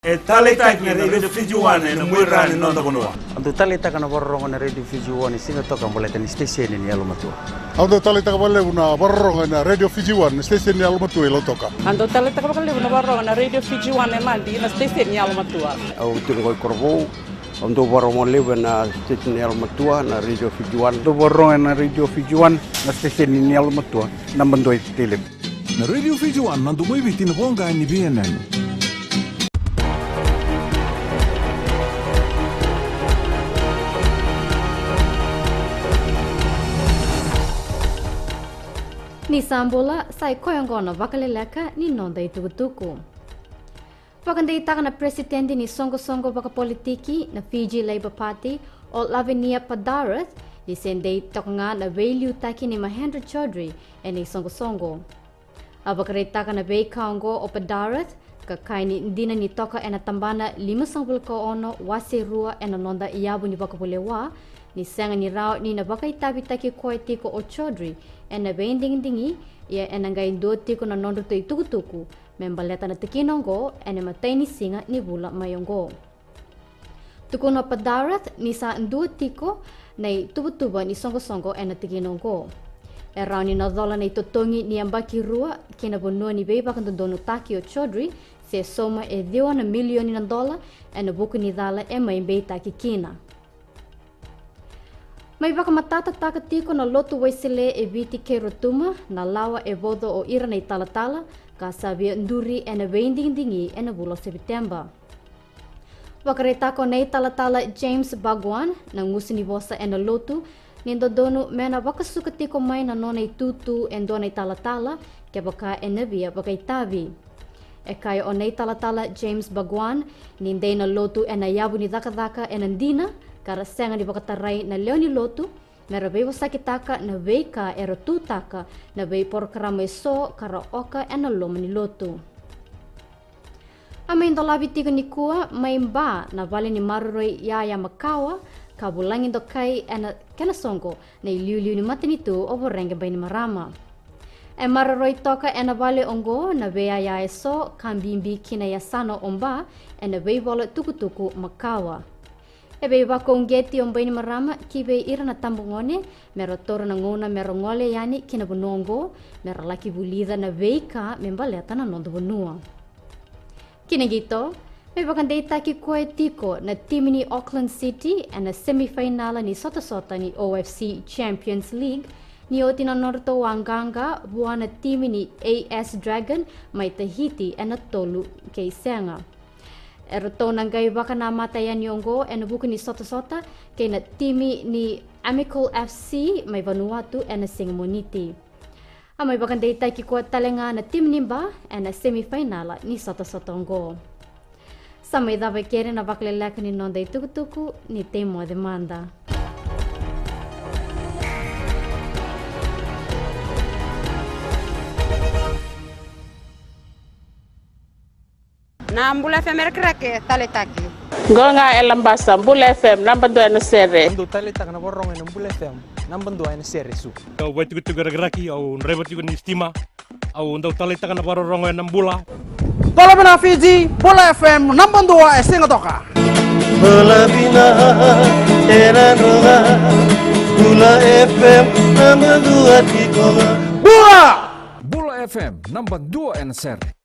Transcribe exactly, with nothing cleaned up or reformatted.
E taleitaki na Radio Fiji One ena muira ni noda vanua. Au dau taleitaka na vakarorogo na Radio Fiji One e Sigatoka baleta ni siteseni ni yalomatua. Au dau taleitaka vakalevu na vakarorogo ena Radio Fiji One na siteseni ni yalomatua i Lautoka. Au dau taleitaka vakalevu na vakarorogo na Radio Fiji One e Nadi na siteseni ni yalomatua. Au tiko i Korovou. Au dau vakarorogo levu ena siteseni ni yalomatua na Radio Fiji One. Dau vakarorogo ena Radio Fiji One na siteseni ni yalomatua, naba dua e Tailevu. Na Radio Fiji One, na domo i Viti, na voqa ni veiyanuyanu. Ni sa bula, sa i koya oqo na vakaleleka ni noda itukutuku. Vakadeitaka na peresitedi ni soqosoqo vakapolitiki na Fiji Labour Party, o Lavinia Padarath, ni se dei toka ga na veiliutaki nei Mahendra Chaudhry ena isoqosoqo. A vakaraitaka na veika oqo o Padarath, ka kaya ni dina ni toka ena tabana limasagavulu ka ono wase rua ena noda yavu ni vakavulewa, ni sega ni rawa ni na vakaitavitaki koya tiko o Chaudhry ena veidigidigi, ia ena qai dua tiko na nodratou itukutuku me baleta na tikina oqo ena imatai ni siga ni vula mai oqo. Tukuna o Padarath ni sa dua tiko na ituvatuva ni soqosoqo ena tikina oqo. E rawa ni na cola na itotogi ni yabaki rua ki na vanua ni veivakadodonutaki o Chaudhry, se sauma e ciwa na milioni na dola, ena vuku ni cala e mai beitaki kina. Mai vakamatatataka tiko na Lotu Wesele e Viti kei Rotuma na lawa e voco o ira na italatala, ka sa via duri ena veidigidigi ena vula o Sepiteba. Vakaraitaka o na italatala James Bhagwan, na gusu ni vosa ena lotu, ni dodonu me na vakasuka tiko mai na nona itutu e dua na italatala, kevaka ena via vakaitavi. E kaya o na italatala James Bhagwan, ni dei na lotu ena yavu ni cakacaka ena dina, ka ra sega ni vakatarai na lewe ni lotu me ra veivosakitaka na veika era tutaka na veiporokaramu eso ka ra oka ena loma ni lotu. A mai dolavi tiko nikua mai Ba na vale ni maroroi yaya makawa, ka vulagi dokai ena kena soqo na iliuliu ni matanitu o Voreqe Bainimarama. E maroroi toka ena vale oqo na veiyaya eso ka bibi ki na yasana o Ba ena veivola tukutuku makawa. E veivakauqeti o Bainimarama ki vei ira na tabagone me ra taura na gauna me ra gole yani ki na vanua oqo, me ra laki vulica na veika me baleta na noda vanua. Ki na qito, me vakadeitaki koya tiko na timi ni Auckland City ena semifainala ni sotasota ni O F C Champions League, ni oti na nodratou waqaqa vua na timi ni A S Dragon mai Tahiti ena tolu kei sega. Eratou na qai vakanamata yani oqo ena vuku ni sotasota kei na timi ni Amical F C mai Vanuatu ena siga Moniti. A mai vakadeitaki koya tale ga na timi ni Ba ena semifainala ni sotasota oqo. Sa mai cava kere na vakaleleka ni noda itukutuku, ni tei moce mada. Na Bula F M e Rakiraki e taleitaki. Qo ga e Labasa, Bula F M, naba dua ena sere. Au dau taleitaka na vakarorogo ena Bula F M, naba dua ena sere, Su. Au vakaitikotiko e Rakiraki, au draiva tiko ni sitima. Au dau taleitaka na vakarorogo ena Bula. Bula vinaka Fiji, Bula F M, naba dua e Sigatoka. Bula vinaka e Nadroga, Bula F M, naba dua tiko ga. Bula! Bula F M, naba dua ena sere.